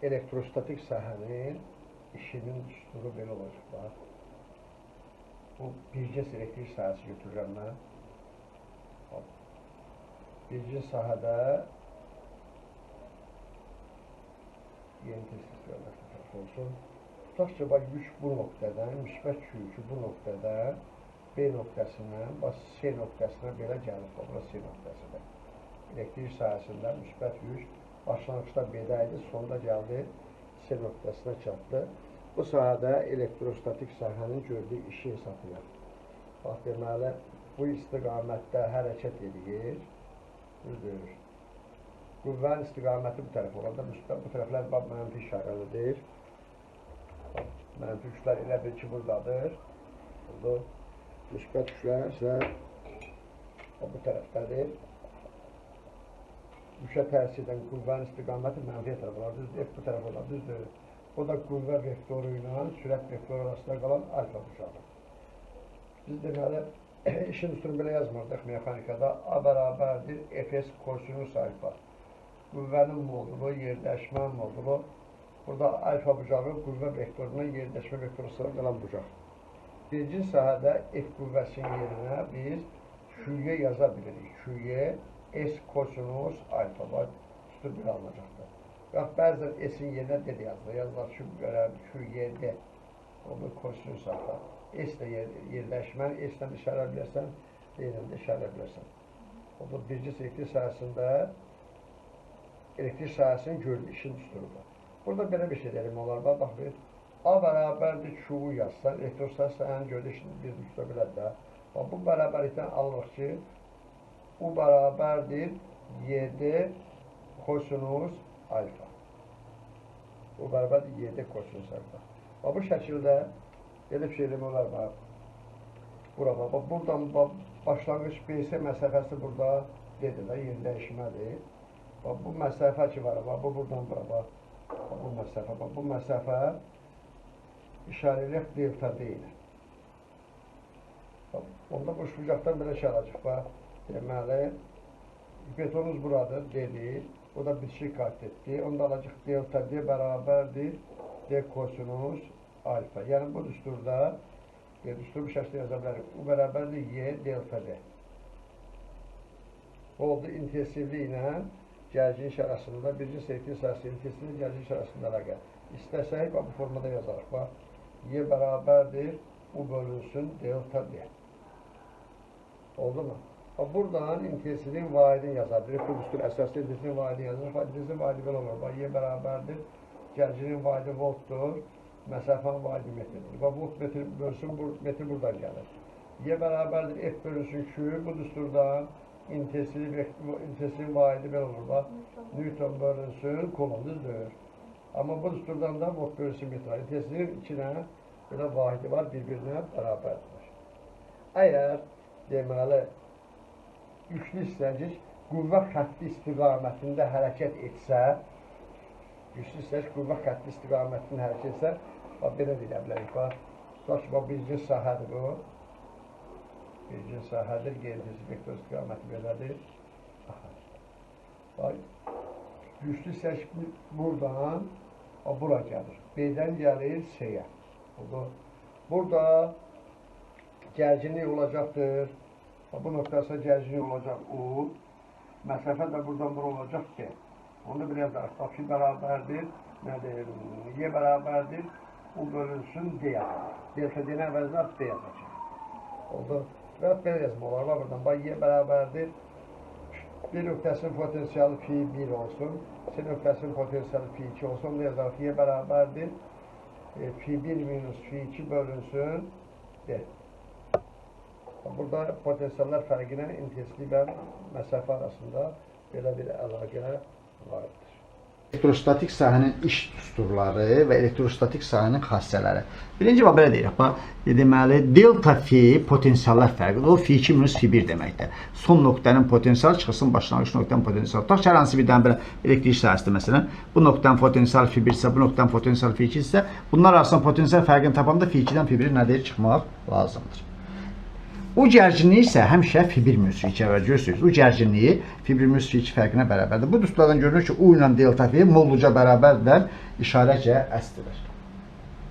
Elektrostatik sahənin işinin düsturu belə olacaq. Bax. Bu bircə elektrik sahəsi götürürəm mən. Birinci sahədə yeni test olsun. Tutaq ki, bax, yük bu nöqtədən, müsbət yükü bu nöqtədən B nöqtəsindən, bax, C nöqtəsinə belə gəlir. Bax, bura C nöqtəsidir. Elektrik sahəsində müsbət yük başlanğıcda B-də idi, sonda gəldi C nöqtəsinə çatdı. Bu sahədə elektrostatik sahənin gördüyü işi hesablayaq. Bax, deməli, bu istiqamətdə hərəkət edir. Düzdür. Qüvvənin istiqaməti bu tərəf olanda müsbət, bu tərəflər bax, mənfi işarəlidir. Mənfi yüklər elə bil ki, buradadır. Oldu. Müsbət yüklər isə bu tərəfdədir. Yükə təsir edən qüvvənin istiqaməti mənfiyə tərəf olar, düzdür. F bu tərəf olar, düzdür. O da qüvvə vektoru ilə sürət vektoru arasında qalan alfa bucağı. Biz deməli, işin üstünü belə yazmırdıq mexanikada. A bərabərdir Fs kosinus alfa. Qüvvənin modulu, yerləşmə modulu. Burada alfa bucağı qüvvə vektorundan yerləşmə vektoru arasında qalan bucaq. Birinci sahədə F qüvvəsinin yerinə biz Q'ye yaza bilirik. Q'ye S kosinus alfa. Bax, üstü bir alınacaqdır. Bax, bəzən S-in yerinə D də yazılır. Yazılır ki, Q'ye D. O bu kosinus alfa. S də yerləşməni S-lə də işarə bilərsən, D ilə də işarə bilərsən. O da birinci elektrik sahəsində elektrik sahəsinin gördüyü işin düsturudur. Burada belə bir şey deyim olar. Bax, bir A bərabərdir Q-u yazsan, elektrostatik sahənin gördüyü işin bir düstura bilər də. Bax, bu bərabərlikdən alırıq ki, U bərabərdir YD kosinus alfa. U bərabərdir YD kosinus alfa. Bax, bu şəkildə belə bir şey demək olar, bax. Bura, bax, buradan bax, başlanğıc BC məsafəsi burada D-dir də, yerləşmədir. Bax, bu məsafə ki var, bax, bu buradan bura, bax, bax, bu məsafə, bax, bu məsafə işarə eləyək delta D ilə. Bax, onda bu bucaqdan belə şey alacaq, bax, deməli, betonumuz buradır, D-dir, o da bitişik katetdir, onda alacaq delta D bərabərdir D kosinus alfa. Yəni, bu düsturda, düstur bu şəkildə yaza bilərik. U bərabərdir Y delta D. Bu oldu intensivlik ilə gərginlik arasında, birinci elektrik sahəsi intensivlik gərginlik arasında əlaqə. İstəsək, bax, bu formada yazarıq. Bax, Y bərabərdir U bölünsün delta D. Oldu mu? Bax, buradan intensivliyin vahidini yaza bilirik. Bu düstur əsaslı intensivliyin vahidini yazarıq. Bax, intensivliyin vahidi belə olur. Bax, Y bərabərdir. Gərginliyin vahidi voltdur. Məsafənin vahidi metrdir. Bax, volt metr bölsün, metr buradan gəlir. Y bərabərdir F bölünsün Q. Bu düsturdan intensivliyin vahidi belə olur. Bax, Newton bölünsün, kolon, düzdür. Amma bu düsturdan da volt bölünsün metr. İntensivliyin iki dənə belə vahidi var, bir-birinə bərabərdir. Əgər, deməli, yüklü hissəcik qüvvə xətti istiqamətində hərəkət etsə, güclü hissəcik qüvvə xətti istiqamətində hərəkət etsə, bax, belə deyə bilərik, bax, tutaq ki, bax, birinci sahədir bu. Birinci sahədir, qeyri-intensiv vektor istiqaməti belədir. Aha. Bax, güclü hissəcik buradan, bax, bura gəlir. B-dən gəlir C-yə. Oldu. Burada gərginlik olacaqdır. Bax, bu nöqtəsində gərginlik olacaq U. Məsafə də buradan bura olacaq B. Onu da belə yazarıq. Bax, Q bərabərdir, nədir? Y bərabərdir, U bölünsün D yazarıq. Delta D-nin əvəzinə B yazacaq. Oldu. Və belə yazma olar. Bax, buradan bax, Y bərabərdir. Bir nöqtəsinin potensialı fi 1 olsun. C nöqtəsinin potensialı fi 2 olsun. Onu da yazarıq. Y bərabərdir. Fi 1 minus fi 2 bölünsün D. Burada potensiallar fərqinə intensivlik və məsafə arasında belə bir əlaqə vardır. Elektrostatik sahənin iş düsturları və elektrostatik sahənin xassələri. Birinci bax belə deyirik. Bax, deməli delta fi potensiallar fərqidir. O fi 2 minus fi 1 deməkdir. Son nöqtənin potensialı çıxılsın başlanğıc nöqtənin potensialı. Tutaq ki, hər hansı bir dənə belə elektrik sahəsidir məsələn. Bu nöqtənin potensialı fi 1 isə, bu nöqtənin potensialı fi 2 isə, bunlar arasında potensial fərqini tapanda fi 2-dən fi 1 nədir? Çıxmaq lazımdır. U gərginliyi isə həmişə F1 minus F2 bərabər görürsünüz. U gərginliyi F1 minus F2 fərqinə bərabərdir. Bu düsturlardan görünür ki, U ilə delta F modulca bərabərdirlər, işarəcə əsdirlər.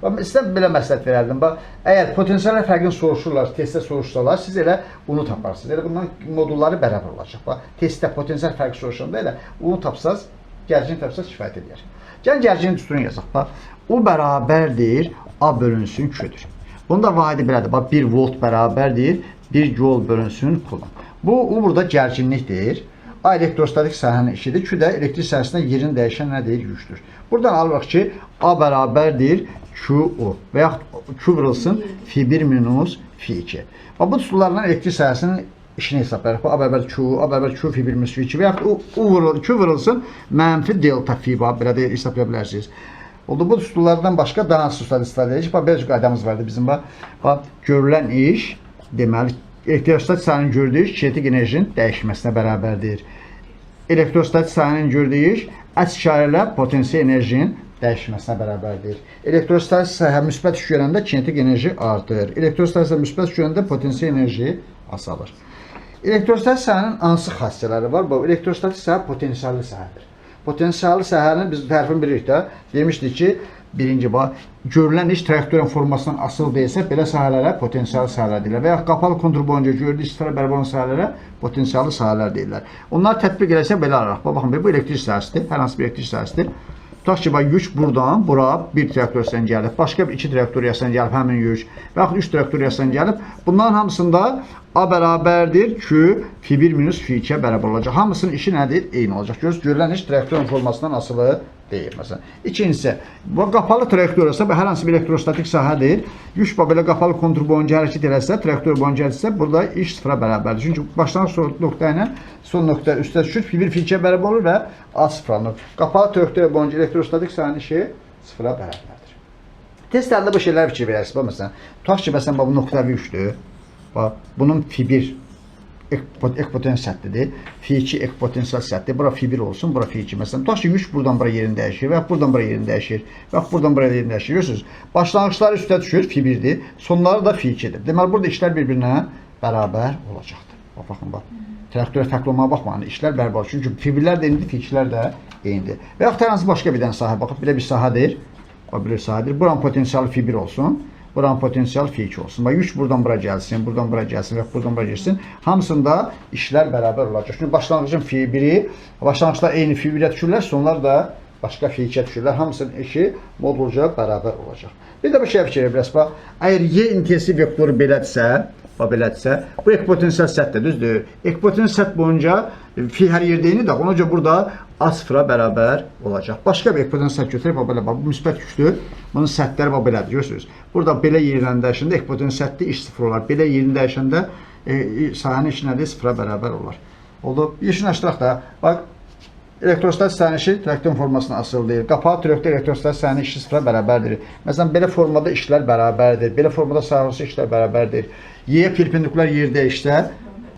Bax, sizə belə məsləhət verərdim. Bax, əgər potensial fərqini soruşurlar, testdə soruşsalar, siz elə bunu taparsınız. Elə bundan modulları bərabər olacaq. Bax, testdə potensial fərqi soruşanda elə bunu tapsaz, gərgin tapsaz kifayət edər. Gəlin gərginin düsturunu yazaq. Bax, U bərabərdir A bölünsün Q-dür. Bunun da vahidi belədir. Bax, 1 volt bərabərdir 1 joule bölünsün kulon. Bu U burada gərginlikdir. A elektrostatik sahənin işidir. Q də elektrik sahəsində yerini dəyişən nə deyir? Yükdür. Buradan alırıq ki, A bərabərdir QU və yaxud Q vurulsun F1 minus F2. Bax, bu düsturlarla elektrik sahəsinin işini hesablayırıq. A bərabər Q, A bərabər Q F1 minus F2 və yaxud U vurul, Q vurulsun mənfi delta F, bax, belə də hesablaya bilərsiniz. Oldu, bu düsturlardan başqa daha hansı düsturlar istifadə edirik? Bax, belə bir qaydamız vardı bizim. Bax, bax, görülən iş, deməli, elektrostatik sahənin gördüyü iş kinetik enerjinin dəyişməsinə bərabərdir. Elektrostatik sahənin gördüyü iş əks işarə ilə potensial enerjinin dəyişməsinə bərabərdir. Elektrostatik sahə müsbət yük görəndə kinetik enerji artır. Elektrostatik sahə müsbət yük görəndə potensial enerji azalır. Elektrostatik sahənin hansı xassələri var? Bu elektrostatik sahə potensiallı sahədir. Potensiallı sahənin biz tərifini bilirik də. Demişdik ki, birinci bax, görülən iş trayektoriyanın formasından asılı deyilsə, belə sahələrə potensiallı sahələr deyirlər. Və yaxud qapalı kontur boyunca gördüyü sıfıra bərabər olan sahələrə potensiallı sahələr deyirlər. Onlar tətbiq eləsə belə araraq. Baxın, bu elektrik sahəsidir. Hər hansı bir elektrik sahəsidir. Tutaq ki, bax, yük buradan bura bir trayektoriyasından gəlib, başqa bir iki trayektoriyasından gəlib həmin yük və yaxud üç trayektoriyasından gəlib. Bunların hamısında A bərabərdir Q F1 minus F2-yə bərabər olacaq. Hamısının işi nədir? Eyni olacaq. Görürsünüz, görülən iş trayektoriyanın formasından asılı deyil məsələn. İkincisi, bu qapalı trayektoriyası hər hansı bir elektrostatik sahədir. Yük bax belə qapalı kontur boyunca hərəkət eləsə, trayektoriya boyunca hərəkət etsə, burada iş sıfıra bərabərdir. Çünki başlanğıc nöqtə ilə son nöqtə üstə düşür, F1 F2-yə bərabər olur və A sıfırlanır. Qapalı trayektoriya boyunca elektrostatik sahənin işi sıfıra bərabərdir. Testlərdə bu şeylər fikir verərsiniz. Bax məsələn, tutaq ki, məsələn, bax bu nöqtəvi yükdür. Bax, bunun F1 ekpotensial səttidir. F2 ekpotensial səttir. Bura F1 olsun, bura F2. Məsələn, tutaq ki, yük buradan bura yerini dəyişir və ya buradan bura yerini dəyişir və ya buradan bura yerini dəyişir. Görürsünüz, başlanğıcları üstə düşür, F1-dir. Sonları da F2-dir. Deməli, burada işlər bir-birinə bərabər olacaqdır. Bax, baxın, bax. Trayektoriya fərqli olmağa baxmayın, işlər bərabər. Çünki F1-lər də eynidir, F2-lər də eynidir. Və yaxud hər hansı başqa bir dənə sahə baxıb, belə bir sahədir. Bax, belə bir sahədir. Buranın potensialı F1 olsun. Buranın potensial F2 olsun. Bax, yük buradan bura gəlsin, buradan bura gəlsin və buradan bura gəlsin. Hamısında işlər bərabər olacaq. Çünki başlanğıcın F1-i, başlanğıclar eyni F1-ə düşürlər, sonlar da başqa F2-yə düşürlər. Hamısının işi modulca bərabər olacaq. Bir də bu şeyə fikir verək. Bax, əgər Y intensiv vektoru belədirsə, bax belədirsə, bu ekpotensial sətdir, düzdür? Ekpotensial sətt boyunca F hər yerdə eynidir. Ona görə burada A sıfıra bərabər olacaq. Başqa bir ekpotensial sətt götürək, bax belə, bax, bu müsbət yükdür. Bunun səttləri bax belədir, görürsünüz. Burada belə yerini dəyişəndə ekpotensial sətdə iş sıfır olar. Belə yerini dəyişəndə sahənin işi nədir? Sıfıra bərabər olar. Oldu. Yeşinlaşdıraq da. Bax, elektrostatik sahənin işi trayektoriyanın formasına asılı deyil. Qapalı trayektoriya elektrostatik sahənin işi sıfıra bərabərdir. Məsələn, belə formada işlər bərabərdir. Belə formada sahəsi işlər bərabərdir. Y perpendikulyar yer dəyişsə,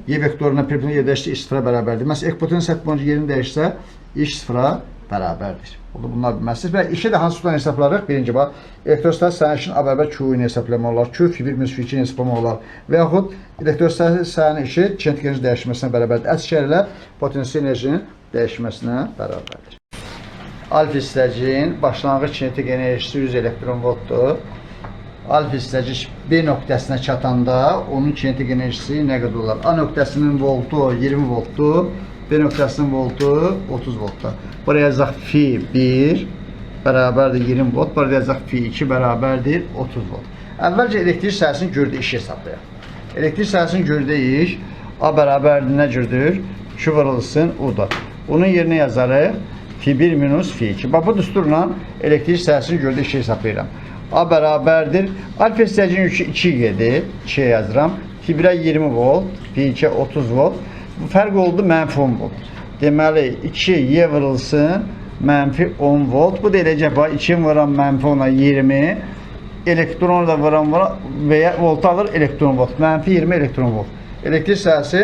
Y vektoruna perpendikulyar yer dəyişsə iş sıfıra bərabərdir. Məsələn, ekpotensial sətt boyunca yerini dəyişsə, iş sıfıra bərabərdir. Oldu, bunlar bilməlisiniz. Və işi də hansı üsuldan hesablarıq? Birinci bax, elektrostatik sahənin işini A bərabər Q ilə hesablamaq olar. Q F1 minus F2 ilə hesablamaq olar. Və yaxud elektrostatik sahənin işi kinetik enerji dəyişməsinə bərabərdir. Əks işarə ilə potensial enerjinin dəyişməsinə bərabərdir. Alfa hissəciyin başlanğıc kinetik enerjisi 100 elektron voltdur. Alfa hissəcik B nöqtəsinə çatanda onun kinetik enerjisi nə qədər olar? A nöqtəsinin voltu 20 voltdur. B nöqtəsinin voltu 30 voltdur. Buraya yazaq F1 bərabərdir 20 volt. Buraya yazaq F2 bərabərdir 30 volt. Əvvəlcə elektrik sahəsinin gördüyü işi hesablayaq. Elektrik sahəsinin gördüyü iş A bərabərdir nə cürdür? Q vurulsun U-da. Bunun yerinə yazarıq F1 minus F2. Bax, bu düsturla elektrik sahəsinin gördüyü işi hesablayıram. A bərabərdir. Alfa hissəcinin yükü 2 gedir. 2-yə yazıram. F1-ə 20 volt, F2-yə 30 volt. Bu fərq oldu mənfi 10 volt. Deməli, 2 Y vurulsun mənfi 10 volt. Bu da eləcək bax, 2 vuran mənfi 10-a 20. Elektronu da vuran və volt alır elektron volt. Mənfi 20 elektron volt. Elektrik sahəsi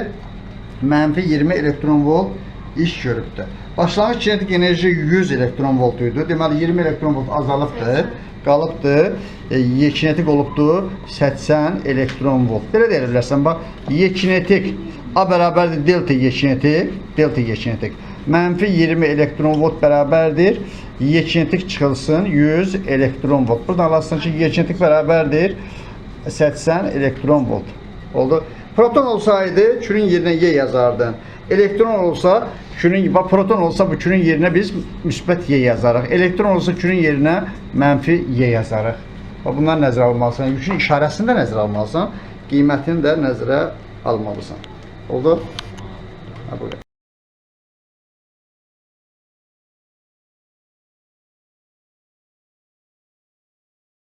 mənfi 20 elektron volt İş görübdür. Başlanğıc kinetik enerji 100 elektron volt idi. Deməli 20 elektron volt azalıbdır. Qalıbdır. Y kinetik olubdur 80 elektron volt. Belə də elə bilərsən. Bax, Y kinetik A bərabərdir delta Y kinetik, delta Y kinetik. Mənfi 20 elektron volt bərabərdir. Y kinetik çıxılsın 100 elektron volt. Buradan alasın ki, Y kinetik bərabərdir 80 elektron volt. Oldu. Proton olsaydı Q'nun yerinə Y yazardın. Elektron olsa Q'nun bax proton olsa bu Q'nun yerinə biz müsbət Y yazarıq. Elektron olsa Q'nun yerinə mənfi Y yazarıq. Bax bunları nəzərə almalısan. Yükün işarəsini də nəzərə almalısan, qiymətini də nəzərə almalısan. Oldu? Ha, bu qədər.